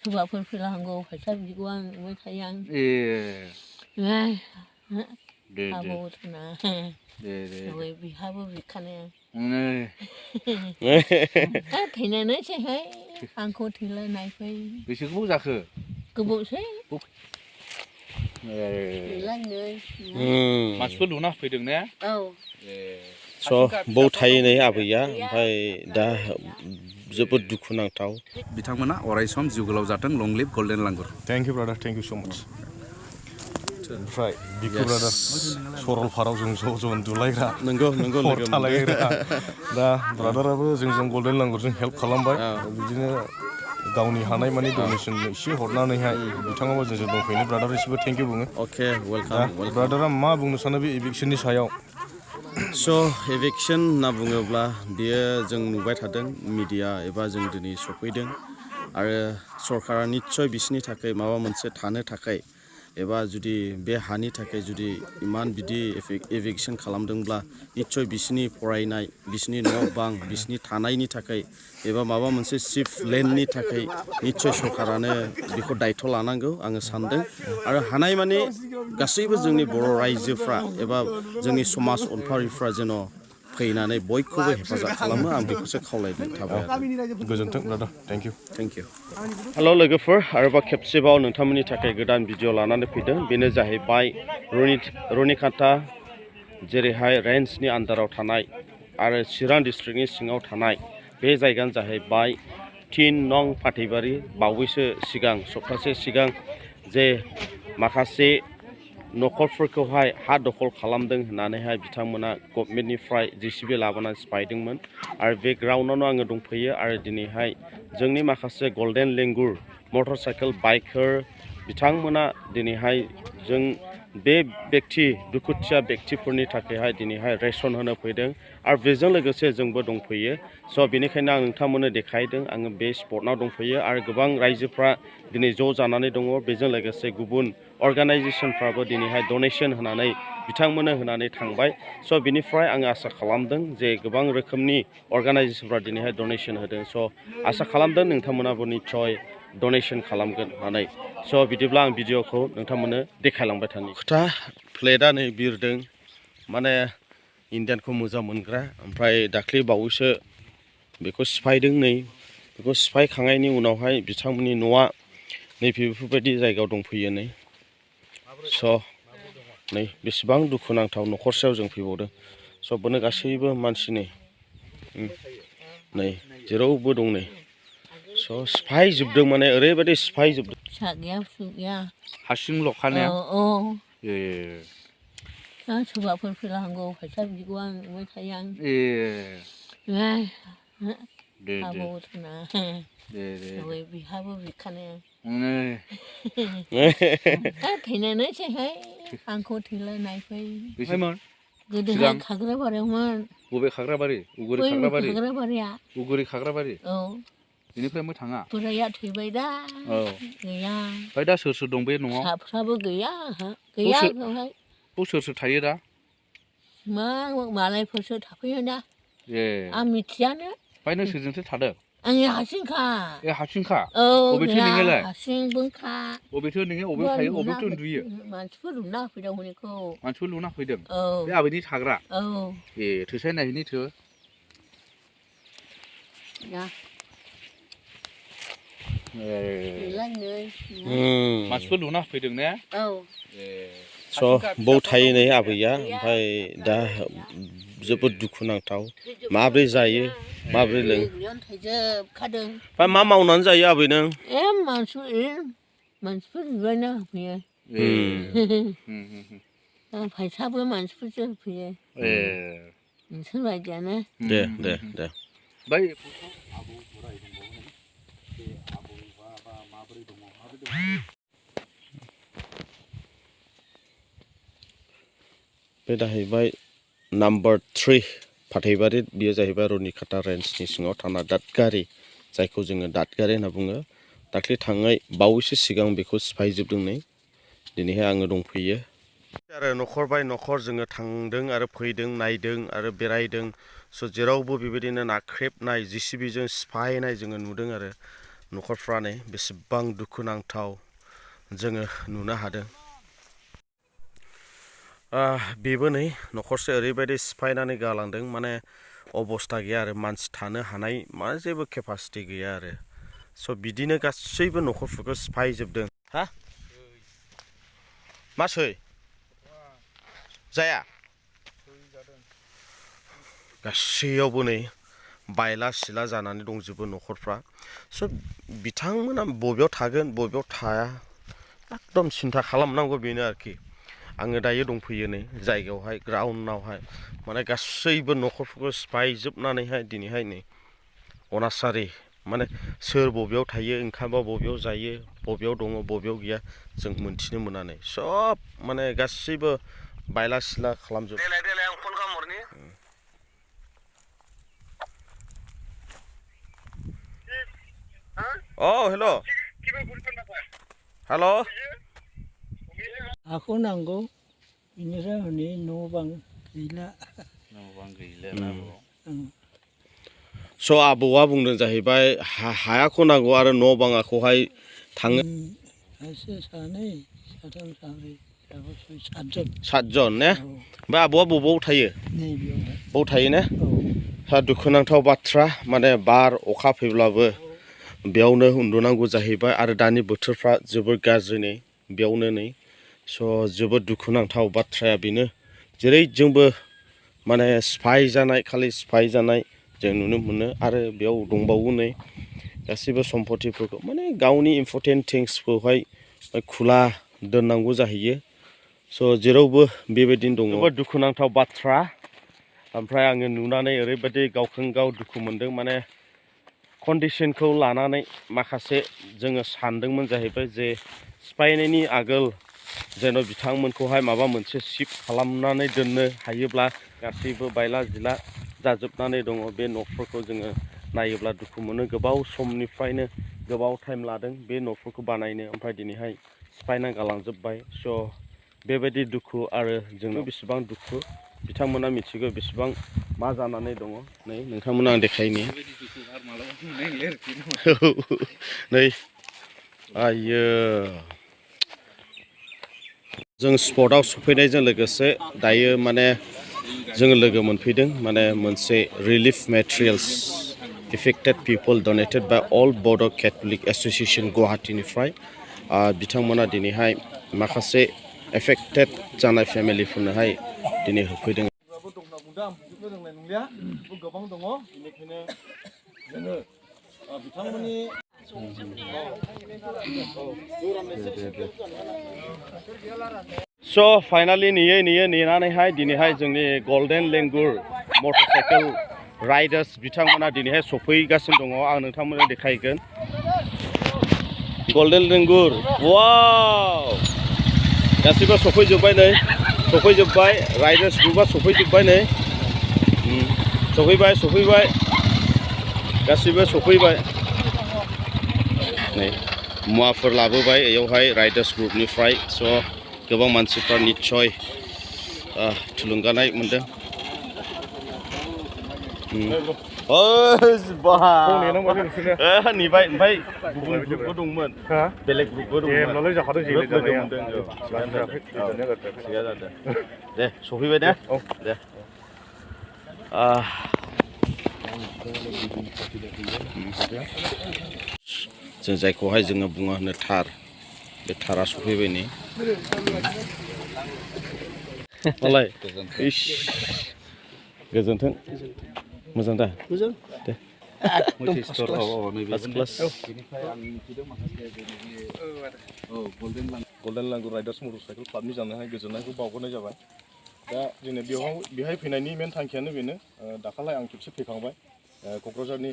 सोरबाफोर फैलांगौ फैसा बिगौ आं नुबाय थायो आं आबौथ'ना बिहाबो बिखानो थैनानैसैहाय आंखौ थैलायनायफै बेसे गोबाव जाखो गोबावसै मानसिफोर लुना फैदों ने औ स' बाव थायो नै आबैया ओमफ्राय दा जोबोद दुखुनांथाव बिथांमोना अराय सम जिउ गोलाव जाथों long live golden langur thank you brother thank you so' much ओमफ्राय बिखु ब्रादार सरलपारायाव जों ज' ज' उन्दुलायग्रा नंगौ हर थालायग्रा दा ब्रादाराबो जोंजों गल्डेन लांगुरजों हेल्प खालामबाय बिदिनो गावनि हानाय मानि डनेसन एसे हरनानैहाय बिथाङाबो जोंजों दंफैनो ब्रादार एसेबो थेंक इउ बुङो अके वेलकाम ब्रादारा मा बुंनो सानो बे इभिक्सननि सायाव स' एभिक्सन होनना बुङोब्ला बियो जों नुबाय थादों मिडिया एबा जों दिनै सफैदों आरो सरकारा निस्सय बिसिनि थाखाय माबा मोनसे थानो थाखाय एबा जुदि बे हानि थाखाय जुदि इमान बिदि एभिक्सन खालामदोंब्ला निस्सय बिसिनि फरायनाय बिसिनि न' बां बिसिनि थानायनि थाखाय एबा माबा मोनसे सिफ लेन्डनि थाखाय निस्सय सरकारानो बेखौ दायथ' लानांगौ आङो सानदों आरो हानाय माने गासैबो जोंनि बर' रायजोफ्रा एबा जोंनि समाज अनफारिफ्रा जेन' फैनानै बयखौबो हेफाजाब खालामो आं बेखौसो खावलायनो थाबाय गोजोन्थों ब्रादार थेंक इउ हेल' लोगोफोर आरोबाव खेबसेबाव नोंथांमोननि थाखाय गोदान भिडिअ लानानै फैदों बेनो जाहैबाय रुनिकाटा जेरैहाय रेन्जनि आन्दाराव थानाय आरो चिरां डिस्ट्रिक्टनि सिङाव थानाय बे जायगायानो जाहैबाय 3 नं पाटैबारि बावैसो सिगां सप्तासे सिगां जे माखासे न'खरफोरखौहाय हा दखल खालामदों होननानैहाय बिथांमोना गभर्नमेन्टनिफ्राय JCB लाबोनानै सिफायदोंमोन आरो बे ग्राउन्डआवनो आङो दंफैयो आरो दिनैहाय जोंनि माखासे golden langur motorcycle biker बिथांमोना दिनैहाय जों बे दुखुथिया व्यक्तिफोरनि थाखायहाय दिनैहाय रेसन होनो फैदों आरो बेजों लोगोसे जोंबो दंफैयो स' बेनिखायनो आं नोंथांमोननो देखायदों आङो बे स्पटआव दंफैयो आरो गोबां रायजोफ्रा दिनै ज' जानानै दङ बेजों लोगोसे गुबुन अर्गानाइजेसनफ्राबो दिनैहाय डनेसन होनानै बिथांमोननो होनानै थांबाय स' बिनिफ्राय आङो आसा खालामदों जे गोबां रोखोमनि अर्गानाइजेसनफ्रा दिनैहाय डनेसन होदों स' आसा खालामदों नोंथांमोनाबो निस्सय डनेसन खालामगोन होननानै स' बिदिब्ला आं भिडिअखौ नोंथांमोननो देखायलांबाय थानि खोथा फ्लेटआ नै बिरदों माने इण्डियानखौ मोजां मोनग्रा ओमफ्राय दाख्लै बावैसो बेखौ सिफायदों नै बेखौ सिफायखांनायनि उनावहाय बिथांमोननि न'आ नैबेफोरबायदि जायगायाव दंफैयो नै स' नै बेसेबां दुखुनांथाव न'खरसेयाव जों फैबावदों सबनो गासैबो मानसि नै जेरावबो दं नै स' सिफायजोबदों माने ओरैबायदि सिफायजोबदों फिसा गैया फिसौ गैया हारसिं ल'खानाया सोरबाफोर फैलांगौ फैसा बिगौ आं नुबाय थायो आं आबौथ'ना बिहाबो बिखानो थैनानैसैहाय आंखौ थैलायनायफै गोदोहाय खाग्राबारियावमोन बबे खाग्राबारि उगुरि खाग्राबारि औ बेनिफ्राय मा थाङा बोराया थैबाय दा गैया ओमफ्राय दा सोर दं बे न'आव फिसाफ्राबो गैया सोर थायो दा मालायफोरसो थाफैयो दा आं मिथियानो ओमफ्राय नों सोरजोंथो थादों आंनि हारसिंखा हारसिंखा औ बबेथो नोङोलाय हारसिंबोखा बबेथो नोङो बबेयाव थायो बबेयावथो उन्दुयो मानसिफोर लुना होफैदों हनेखौ मानसिफोर लुना फैदों औ बे आबैनि थाग्रा औ थोसाय नायहैनि थो मानसिफोर लुना फैदों ने औ स' बाव थायो नै आबैया ओमफ्राय दा जोबोद दुखुनांथाव माब्रै जायो माब्रै लोङो ओमफ्राय मा मावनानै जायो आबै नों मानसिफोर बिबायना होफैयो फैसाबो मानसिफोरसो होफैयो नोंसोर बायदियानो दे बे जाहैबाय No. 3 पाटैबारि बेयो जाहैबाय रुनिकाटा रेन्जनि सिङाव थानाय दादगारि जायखौ जोङो दादगारि होनना बुङो दाख्लै थांनाय बावैसो सिगां बेखौ सिफायजोबदों नै दिनैहाय आङो दंफैयो आरो न'खर बाय न'खर जोङो थांदों आरो फैदों नायदों आरो बेरायदों स' जेरावबो बेबायदिनो नाख्रेबनाय JCBजों सिफायनाय जोङो नुदों आरो न'खरफ्रा नै बेसेबां दुखुनांथाव जोङो नुनो हादों बेबो नै न'खरसे ओरैबायदि सिफायनानै गालांदों माने अबस्था गैया आरो मानसि थानो हानाय मा जेबो केपासिटि गैया आरो स' बिदिनो गासैबो न'खरफोरखौ सिफायजोबदों हा मा सै जाया गासैयावबो नै बायला सिला जानानै दंजोबो न'खरफ्रा स' बिथांमोना बबेयाव थागोन बबेयाव थाया एकदम सिन्था खालामनांगौ बेनो आरोखि आङो दायो दंफैयो नै जायगायावहाय ग्राउन्डआवहाय माने गासैबो न'खरफोरखौ सिफायजोबनानैहाय दिनैहाय नै अनासारि माने सोर बबेयाव थायो ओंखामा बबेयाव जायो बबेयाव दङ बबेयाव गैया जों मोनथिनो मोननानै सब माने गासैबो बायला सिला खालामजोब देलाय आं फन खालामहरनि हेल' हेल' हाखौ नांगौ बेनिफ्राय हनै न' बां गैला स' आबौआ बुंदों जाहैबाय हायाखौ नांगौ आरो न' बाङाखौहाय थाङो सासे सानै साथाम साब्रै सातजन सातजन ने ओमफ्राय आबौआ बबाव थायो नैबेयावहाय बाव थायो ने दुखुनांथाव बाथ्रा माने बार अखा फैब्लाबो बेयावनो उन्दुनांगौ जाहैबाय आरो दानि बोथोरफ्रा जोबोर गाज्रि नै बेयावनो नै स' जोबोद दुखुनांथाव बाथ्राया बेनो जेरै जोंबो माने सिफाय जानाय खालि सिफाय जानाय जों नुनो मोनो आरो बेयाव दंबावो नै गासैबो सम्पतिफोरखौ माने गावनि इम्परटेन्ट थिंसखौहाय खुला दोननांगौ जाहैयो स' जेरावबो बेबायदिनो दङ जोबोद दुखुनांथाव बाथ्रा ओमफ्राय आङो नुनानै ओरैबायदि गावखौनो गाव दुखु मोनदों माने कन्डिसनखौ लानानै माखासे जोङो सानदोंमोन जाहैबाय जे सिफायनायनि आगोल जेन' बिथांमोनखौहाय माबा मोनसे शिफ्ट खालामनानै दोननो हायोब्ला गासैबो बायला जिला जाजोबनानै दङ बे न'फोरखौ जोङो नायोब्ला दुखु मोनो गोबाव समनिफ्रायनो गोबाव टाइम लादों बे न'फोरखौ बानायनो ओमफ्राय दिनैहाय सिफायना गालांजोब्बाय स' बेबायदि दुखु आरो जोंनो बेसेबां दुखु बिथांमोना मिथिगौ बेसेबां मा जानानै दङ नै नोंथांमोना आं देखायनि नै आयो जों स्पटआव सफैनायजों लोगोसे दायो माने जोङो लोगो मोनफैदों माने मोनसे रिलिफ मेटेरियल्स एफेक्टेड पिपल डनेटेड बाय अल बड' केथलिक एस'सिएसन गुवाहाटीनिफ्राय बिथांमोना दिनैहाय माखासे एफेक्टेड जानाय फेमिलिफोरनोहाय दिनै होफैदों गोबां दङ बेनिखायनो जोङो बिथांमोननि स' फाइनालि नेनानैहाय दिनैहाय जोंनि golden langur motor cycle riders बिथांमोना दिनैहाय सफैगासिनो दङ आं नोंथांमोननो देखायगोन गल्डेन लेंगुर वाव गासिबो सफैजोब्बाय नै सफैजोब्बाय राइडार्स ग्रुपआ सफैजोब्बाय नै सफैबाय गासिबो सफैबाय नै मुवाफोर लाबोबाय बेयावहाय राइडार्स ग्रुपनिफ्राय स' गोबां मानसिफ्रा निस्सय थुलुंगानाय मोनदों नेबाय ओमफ्राय गुबुन ग्रुपबो दंमोन बेलेग ग्रुपबो दंमोन दे सफैबाय दे दे जों जायखौहाय जोङो बुङो होनो थार बे थारा सफैबाय नै मालाय गोजोन्थों मोजां दा दे golden langur riders motor cycle क्लाबनि जानायहाय गोजोननायखौ बावहरनाय जाबाय दा जोंनो बेहाय फैनायनि मेन थांखियानो बेनो दाखालाय आं खेबसे फैखांबाय क'क्राझारनि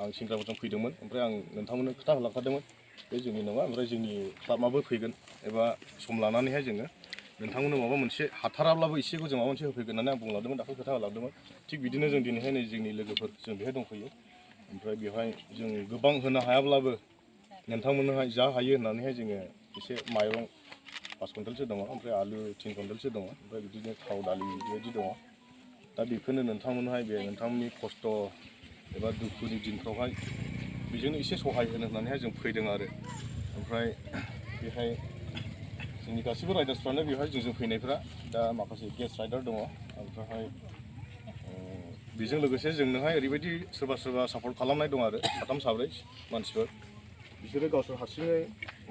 आं सेंग्राफोरजों फैदोंमोन ओमफ्राय आं नोंथांमोननो खोथा होलांखादोंमोन बे जोंनि नङा ओमफ्राय जोंनि क्लाबाबो फैगोन एबा सम लानानैहाय जोङो नोंथांमोननो माबा मोनसे हाथाराब्लाबो एसेखौ जों माबा मोनसे होफैगोन होननानै आं बुंलांदोंमोन दाखालि खोथा होलांदोंमोन थिग बिदिनो जों दिनैहाय नै जोंनि लोगोफोर जों बेहाय दंफैयो ओमफ्राय बेवहाय जों गोबां होनो हायाब्लाबो नोंथांमोननोहाय जा हायो होननानैहाय जोङो एसे माइरं 5 कुइन्टेलसो दङ ओमफ्राय आलु 3 कुइन्टेलसो दङ ओमफ्राय बिदिनो थाव दालि बेबायदि दङ दा बेखौनो नोंथांमोनहाय बे नोंथांमोननि खस्थ' एबा दुखुनि दिनफ्रावहाय बेजोंनो एसे सहाय होनो होननानैहाय जों फैदों आरो ओमफ्राय बेहाय जोंनि गासैबो राइडार्सफ्रानो बेवहाय जोंजों फैनायफ्रा दा माखासे गेस्ट राइडार दङ ओमफ्राय बेजों लोगोसे जोंनोहाय ओरैबायदि सोरबा सापर्ट खालामनाय दं आरो साथाम साब्रै मानसिफोर बिसोरो गावसोर हारसिङै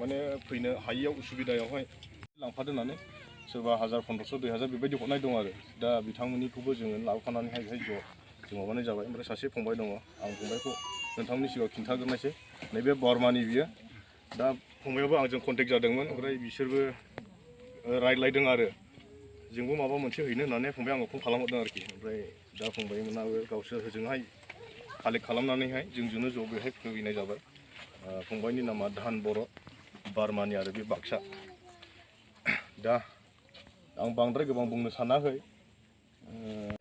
माने फैनो हायियाव उसुबिदायावहाय लांफादोंनानै सोरबा 1000 1500 2000 बेबायदि हरनाय दं आरो दा बिथांमोननिखौबो जोङो लाबोफानानैहाय बेहाय जों माबानाय जाबाय ओमफ्राय सासे फंबाय दङ आं फंबायखौ नोंथांमोननि सिगाङाव खिन्थाग्रोनायसै नैबे बर्मानि बियो दा फंबायाबो आंजों कन्टेक्ट जादोंमोन ओमफ्राय बिसोरबो रायज्लायदों आरो जोंबो माबा मोनसे हैनो होननानै फंबाय आंखौ फन खालामहरदों आरोखि ओमफ्राय दा फंबायमोनाबो गावसोर होजोंहाय कालेक्ट खालामनानैहाय जोंजोंनो ज' बेहाय फैनाय जाबाय फंबायनि नामा धान बर' बार्मानि आरो बे बाक्सा दा आं बांद्राय गोबां बुंनो सानाखै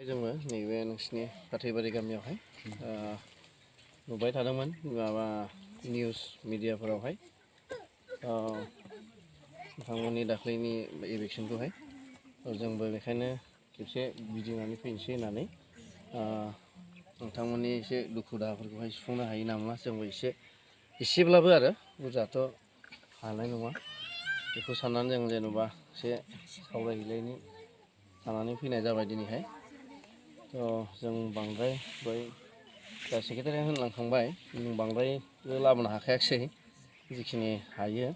जोङो नैबे नोंसिनि फाथैबारि गामियावहाय नुबाय थादोंमोन माबा निउस मिडियाफोरावहाय नोंथांमोननि दाख्लैनि इलेक्सनखौहाय जोंबो बेखायनो खेबसे गिदिंनानै फैनोसै होननानै नोंथांमोननि एसे दुखु दाहाफोरखौहाय सुफुंनो हायो नामा जोंबो एसेब्लाबो आरो बुरजाथ' हानाय नङा बेखौ साननानै जों जेनेबा एसे सावरायहैलायनि लानानै फैनाय जाबाय दिनैहाय जों बांद्राय बै दा सेक्रेटारिया होनलांखांबाय जों बांद्रायबो लाबोनो हाखायाखिसै जिखिनि हायो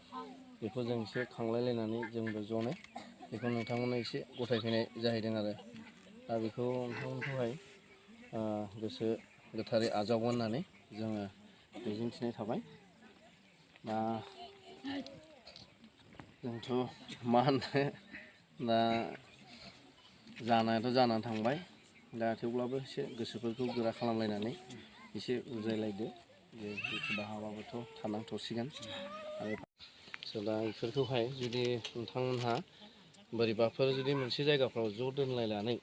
बेखौ जों एसे खांलायलायनानै जोंबो ज'नो बेखौ नोंथांमोननो एसे गथायफैनाय जाहैदों आरो दा बेखौ नोंथांमोनखौहाय गोसो गोथारै आजावगोन होननानै जोङो मिजिंथिनाय थाबाय दा जोंथ' मा होननो दा जानायाथ' जानानै थांबाय दा थेवब्लाबो एसे गोसोफोरखौ गोरा खालामलायनानै एसे बुजायलायदो जे दुखु दाहाबाबोथ' थानांथ'सिगोन आरो दा बेफोरखौहाय जुदि नोंथांमोनहा बोरैबाफोर जुदि मोनसे जायगाफ्राव ज' दोनलायनानै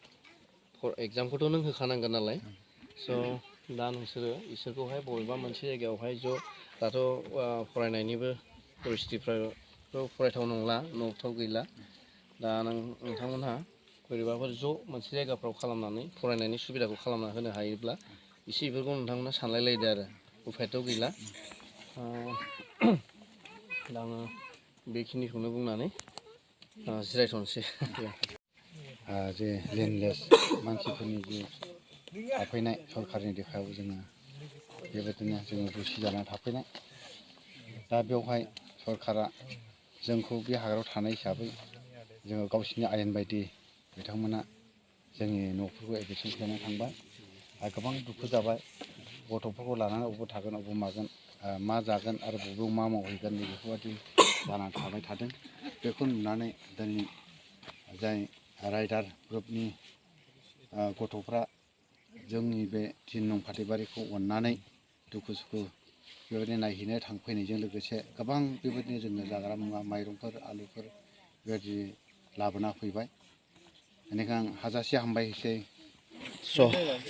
एग्जामखौथ' नों होखानांगोन नालाय दा नोंसोरो इसोरखौहाय बबेबा मोनसे जायगायावहाय ज' दाथ' फरायनायनिबो परिस्थितिफ्राथ' फरायथाव नंला न'फ्राव गैला दा नोंथांमोनहा बोरैबाफोर ज' मोनसे जायगाफ्राव खालामनानै फरायनायनि सुबिदाखौ खालामना होनो हायोब्ला एसे बेफोरखौ नोंथांमोना सानलायलायदो आरो उफायथ' गैला दा आङो बेखिनिखौनो बुंनानै जिरायथ'नोसै जे लेन्डलेस मानसिफोरनि जे थाफैनाय सरकारनि देखायाव जोङो बेबायदिनो जोङो रुसि जानानै थाफैनाय दा बेवहाय सरकारा जोंखौ बे हाग्रायाव थानाय हिसाबै जोङो गावसिनि आयेन बायदि बिथांमोना जोंनि न'फोरखौ एभिक्सन खालामनानै थांबाय आरो गोबां दुखु जाबाय गथ'फोरखौ लानानै अबाव थागोन अबाव मागोन मा जागोन आरो बबेयाव मा मावहैगोन बेफोरबायदि जानानै थाबाय थादों बेखौ नुनानै दिनै जाय राइडार ग्रुपनि गथ'फ्रा जोंनि बे 3 नं फाथैबारिखौ अननानै दुखु सुखु बेबायदिनो नायहैनो थांफैनायजों लोगोसे गोबां बेबायदिनो जोंनो जाग्रा मुवा माइरंफोर आलुफोर बेबायदि लाबोना फैबाय बेनिखायनो आं हाजासे हामबायसै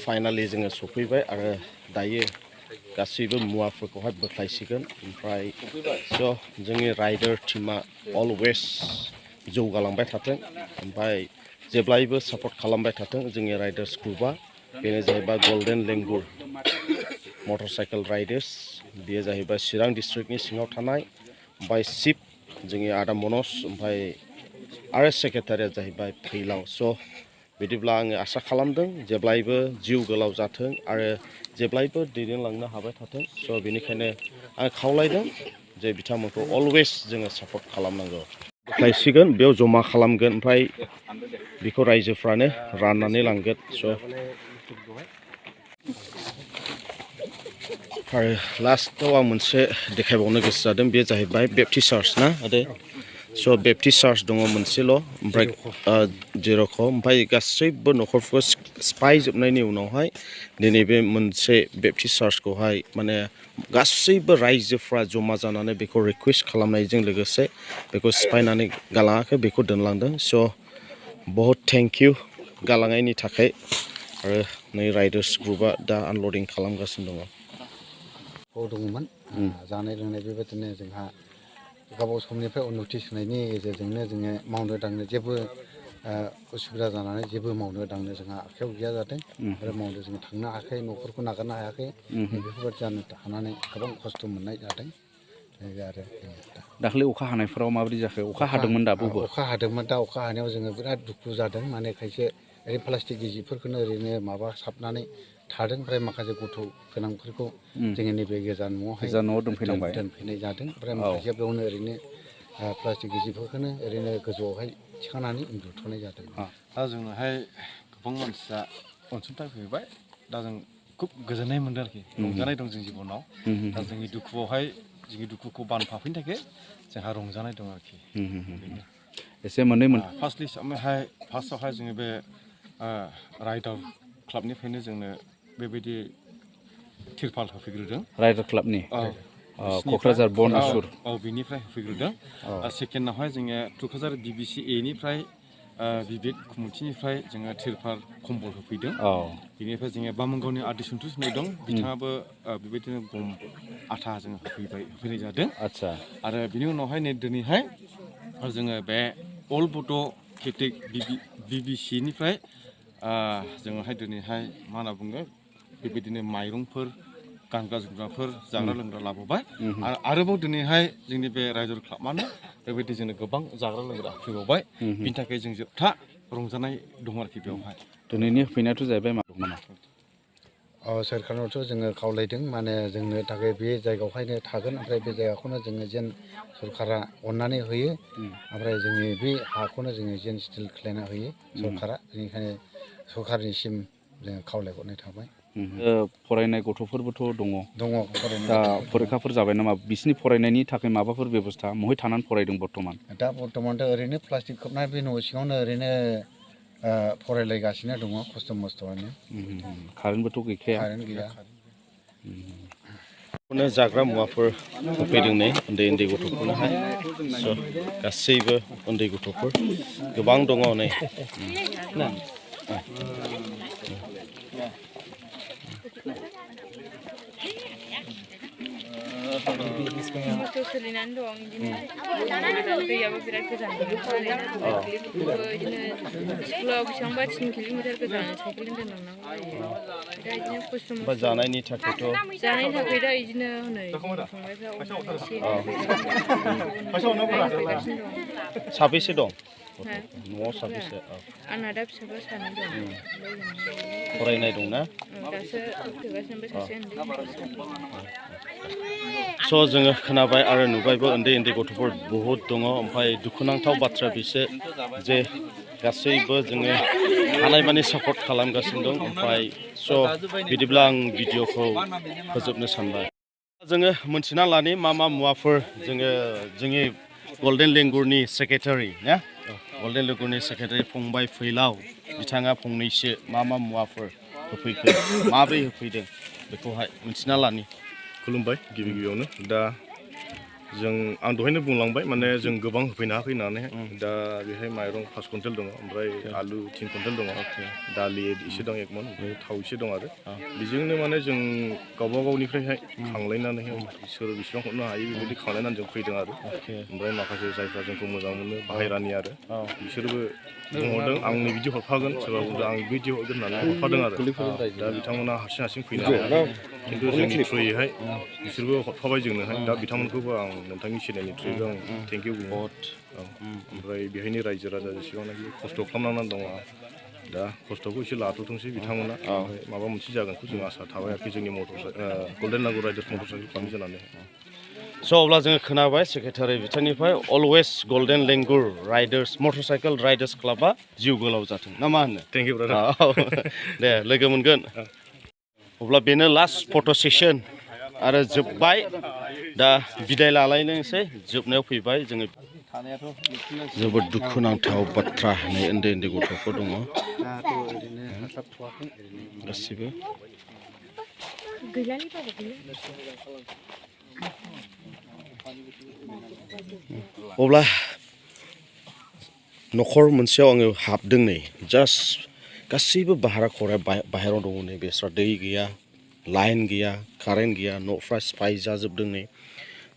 फाइनालि जोङो सफैबाय आरो दायो गासैबो मुवाफोरखौहाय बोख्लायसिगोन ओमफ्राय जोंनि राइडार टीमा अलवेज जौगालांबाय थाथों ओमफ्राय जेब्लायबो सापर्ट खालामबाय थाथों जोंनि राइडार्स ग्रुपआ बेनो जाहैबाय golden langur motor cycle riders बेयो जाहैबाय चिरां डिस्ट्रिक्टनि सिङाव थानाय ओमफ्राय चिफ जोंनि आदा मनज ओमफ्राय आरो सेक्रेटारिया जाहैबाय फैलाव बिदिब्ला आङो आसा खालामदों जेब्लायबो जिउ गोलाव जाथों आरो जेब्लायबो दैदेनलांनो हाबाय थाथों बेनिखायनो आं खावलायदों जे बिथांमोनखौ अलवेज जोङो सापर्ट खालामनांगौ बोख्लायसिगोन बेयाव जमा खालामगोन ओमफ्राय बेखौ रायजोफ्रानो राननानै लांगोन आरो लास्टआव आं मोनसे देखायबावनो गोसो जादों बे जाहैबाय बेप्टिस्ट चार्च ना आरो बेप्टिस्ट चार्च दङ मोनसेल' ओमफ्राय जेरखम ओमफ्राय गासैबो न'खरफोरखौ सिफायजोबनायनि उनावहाय दिनै बे मोनसे बेप्टिस्ट चार्चखौहाय माने गासैबो रायजोफ्रा जमा जानानै बेखौ रिकुवेस्ट खालामनायजों लोगोसे बेखौ सिफायनानै गालाङाखै बेखौ दोनलांदों बहुद थेंक इउ गालांनायनि थाखाय आरो नै राइडार्स ग्रुपआ दा आनलडिं खालामगासिनो दङ दङमोन जानाय लोंनाय बेबायदिनो जोंहा गोबाव समनिफ्राय नटिस होनायनि गेजेरजोंनो जोङो मावनो दांनो जेबो उसुबिदा जानानै जेबो मावनो दांनो जोंहा आखायाव गैया जादों आरो मावनो जों थांनो हायाखै न'खरखौ नागारनो हायाखै बेफोरबायदि जानो थानानै गोबां खस्थ' मोननाय जादों आरो दाखालि अखा हानायफोराव माबोरै जाखो अखा हादोंमोन दा बबो अखा हादोंमोन दा अखा हानायाव जोङो बिराद दुखु जादों माने खायसे ओरै प्लास्टिक जिफोरखौनो ओरैनो माबा साबनानै थादों ओमफ्राय माखासे गथ' गोनांफोरखौ जोङो नैबे गोजान न'आव दोनफैनाय जादों ओमफ्राय माखासेया बेयावनो ओरैनो प्लास्टिक जिफोरखौनो ओरैनो गोजौआवहाय थिखांनानै उन्दुथ'नाय जादों दा जोंनोहाय गोबां मानसिया अनसुंथाइ होफैबाय दा जों खुब गोजोननाय मोनदों आरोखि रंजानाय दं जों जिबनाव दा जोंनि दुखुआवहाय जोंनि दुखुखौ बानफाफैनो थाखाय जोंहा रंजानाय दं आरोखि एसे मोननै फार्स्टआवहाय जोङो बे राइडार क्लाबनिफ्रायनो जोंनो बेबायदि तिरपाल होफैग्रोदों राइडार क्लाबनि क'क्राझार बनसुर बिनिफ्राय होफैग्रोदों सेकेन्डआवहाय जोङो क'क्राझार BBC निफ्राय बिबिद कमिटिनिफ्राय जोङो तिरपाल कम्बल होफैदों बिनिफ्राय जोङो बामोनगावनि आदि सन्थुस होननाय दं बिथाङाबो बेबायदिनो गम आथा जोङो होफैनाय जादों आदसा आरो बिनि उनावहाय नै दिनैहाय जोङो बे अल बड' केटेक BBC निफ्राय जोङोहाय दिनैहाय मा होनना बुङो बेबायदिनो माइरंफोर गानग्रा जोमग्राफोर जाग्रा लोंग्रा लाबोबाय आरोबाव दिनैहाय जोंनि बे राइजो क्लाबआनो बेबायदि जोंनो गोबां जाग्रा लोंग्रा होफैबावबाय बिनि थाखाय जों जोबथा रंजानाय दं आरोखि बेवहाय दिनैनि होफैनायाथ' जाहैबाय मा दं नामा सोरखारनावथ' जोङो खावलायदों माने जोंनो थाखाय बे जायगायावहायनो थागोन ओमफ्राय बे जायगाखौनो जोङो जेन सरकारा अननानै होयो ओमफ्राय जोंनि बे हाखौनो जोङो जेन स्टिल खालायना होयो सरकारा बेनिखायनो सरकारनिसिम जोङो खावलायहरनाय थाबाय फरायनाय गथ'फोरबोथ' दङ फरायनाय दा फरिखाफोर जाबाय नामा बिसिनि फरायनायनि थाखाय माबाफोर बेबस्था बहाय थानानै फरायदों बर्थमान दा बर्थमानथ' ओरैनो प्लास्टिक खोबनाय बे न' सिङावनो ओरैनो फरायलायगासिनो दङ खस्थ' मस्थ'आनो कारेन्टबोथ' गैखाया कारेन्ट गैया जाग्रा मुवाफोर होफैदों नै उन्दै उन्दै गथ'फोरनोहाय स' गासैबो उन्दै गथ'फोर गोबां दङ नै खस्थ' सोलिनानै दं बिदिनो दैयाबो बिराद गोजान बिदिनो स्कुलाव बेसेबांबा 3 किल'मिटार गोजान साइकेलजों दोनलांनांगौ जायो दा बिदिनो खस्थ' जानायनि थाखाय दा बिदिनो हनै फंबायफ्रा साबेसे दं न'आव साबेसे आंना दा फिसाफोर सानै दं फरायनाय दंना दासो फैगासिनो सासे स' जोङो खोनाबाय आरो नुबायबो उन्दै उन्दै गथ'फोर बहुद दङ ओमफ्राय दुखुनांथाव बाथ्रा बिसोर जे गासैबो जोङो हानायमानि सापर्ट खालामगासिनो दं ओमफ्राय स' बिदिब्ला आं भिडिअखौ फोजोबनो सानबाय जोङो मोनथिना लानि मा मुवाफोर जोङो जोंनि गल्डेन लेंगुरनि सेक्रेटारि ना गल्डेन लेंगुरनि सेक्रेटारि फंबाय फैलाव बिथाङा फंनैसो मा मुवाफोर होफैखो माबोरै होफैदों बेखौहाय मिथिना लानि खुलुमबाय गिबि गिबियावनो दा आं दहायनो बुंलांबाय माने जों गोबां होफैनो हायाखै होननानै दा बेहाय माइरं 5 कुइन्टेल दङ ओमफ्राय आलु 3 कुइन्टेल दङ दालि एसे दं 1 मन ओमफ्राय थाव एसे दं आरो बेजोंनो माने जों गावबा गावनिफ्रायहाय खांलायनानै सोर बेसेबां हरनो हायो बेबायदि खांलायनानै जों फैदों आरो ओमफ्राय माखासे जायफ्रा जोंखौ मोजां मोनो बाहेरानि आरो बिसोरबो बुंहरदों आंनो बिदि हरफागोन सोरबा बुंदों आं बिदि हरगोन होननानै हरफादों आरो दा बिथांमोना हारसिं फैनो हाया खिन्थु जोंनि थ्रुयैहाय बिसोरबो हरफाबाय जोंनोहाय दा बिथांमोनखौबो आं नोंथांनि चेनेलनि थ्रुयैबो आं थेंक इउ बुङो ओमफ्राय बेहायनि रायजो राजा जेसेबांनाखि खस्थ' खालामनानै दङ दा खस्थ'खौ एसे लाथ'थोंसै बिथांमोना ओमफ्राय माबा मोनसे जागोनखौ जों आसा थाबाय आरोखि जोंनि golden langur riders motor cycle क्लाबनि जानानै स' अब्ला जोङो खोनाबाय सेक्रेटारि बिथांनिफ्राय always golden langur riders motor cycle riders क्लाबा जिउ गोलाव जाथों ना मा होनो थेंक इउ ब्रादार दे लोगो मोनगोन अब्ला बेनो लास्ट फट' सेसन आरो जोब्बाय दा बिदाय लालायनोसै जोबनायाव फैबाय जोङो जोबोद दुखुनांथाव बाथ्रा नै उन्दै उन्दै गथ'फोर दङ गासिबो अब्ला न'खर मोनसेयाव आङो हाबदों नै जास्ट गासैबो भारा खराया बाहेरायाव दङ नै बेस्रा दै गैया लाइन गैया कारेन्ट गैया न'फ्रा सिफाय जाजोबदों नै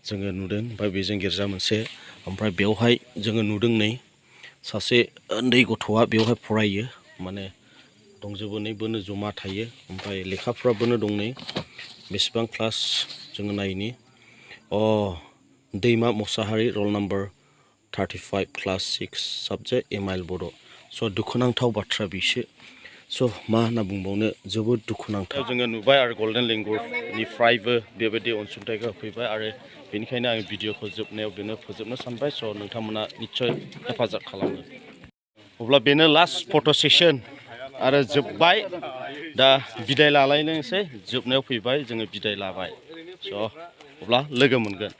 जोङो नुदों ओमफ्राय बेजों गिर्जा मोनसे ओमफ्राय बेवहाय जोङो नुदों नै सासे उन्दै गथ'आ बेवहाय फरायो माने दंजोबो नै बोनो जमा थायो ओमफ्राय लेखाफ्राबोनो दं नै बेसेबां क्लास जोङो नायनि दैमा मोसाहारि रल नाम्बार 35 क्लास 6 साबजेक्ट एमाइल बड' स' दुखुनांथाव बाथ्रा बिसो स' मा होनना बुंबावनो जोबोद दुखुनांथाव जोङो नुबाय आरो गल्डेन लेंगुरनिफ्रायबो बेबायदि अनसुंथाइखौ होफैबाय आरो बेनिखायनो आं भिडिअखौ जोबनायाव बेनो फोजोबनो सानबाय स' नोंथांमोना निस्सय हेफाजाब खालामो अब्ला बेनो लास्ट फट' सेसन आरो जोब्बाय दा बिदाय लालायनोसै जोबनायाव फैबाय जोङो बिदाय लाबाय स' अब्ला लोगो मोनगोन